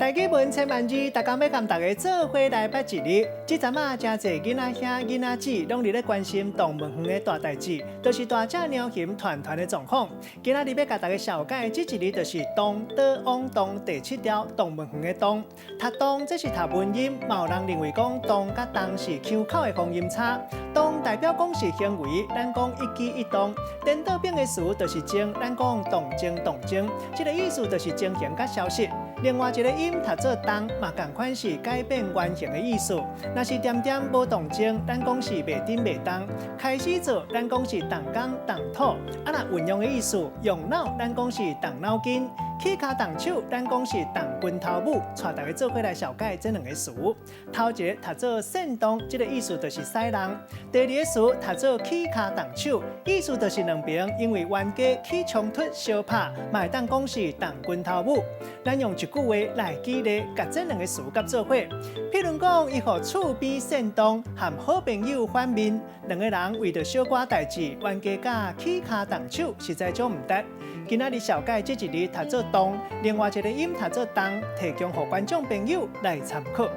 台語文千萬字，逐工欲共大家做伙來捌一字。這陣仔誠濟囡仔兄、囡仔姊，攏佇咧關心動物園的大代誌，就是大隻貓熊團團的狀況。今仔日欲共大家紹介這一字，就是“動倒往動”第七條動物園的“動”。讀動，這是讀文音，嘛有人認為講動佮動是腔口的方音差。動代表講是行為，咱講一舉一動。顛倒反的詞就是靜，咱講動靜動靜，這個意思就是情形佮消息。另外一個音讀做動，嘛仝款是改變原形的意思。若是恬恬無動靜，咱講是袂振袂動。開始做，咱講是動工動土。啊，若運用的意思，用腦，咱講是動腦筋。起跤動手，咱講是動拳頭母。帶大家做伙來紹介這兩個詞。頭一个讀做煽動，這個意思就是使人；第二個詞讀做起跤動手，意思就是兩爿因為冤家起衝突相拍，嘛會當講是動拳頭母。咱用一句話來舉例，共這兩個詞佮做伙。譬如講，伊予厝邊煽動，和好朋友反面，兩个人為著小可代誌，冤家佮起跤動手，實在足毋值。今仔日紹介這一字讀做動，另外一個音讀做動，提供予觀眾朋友來參考。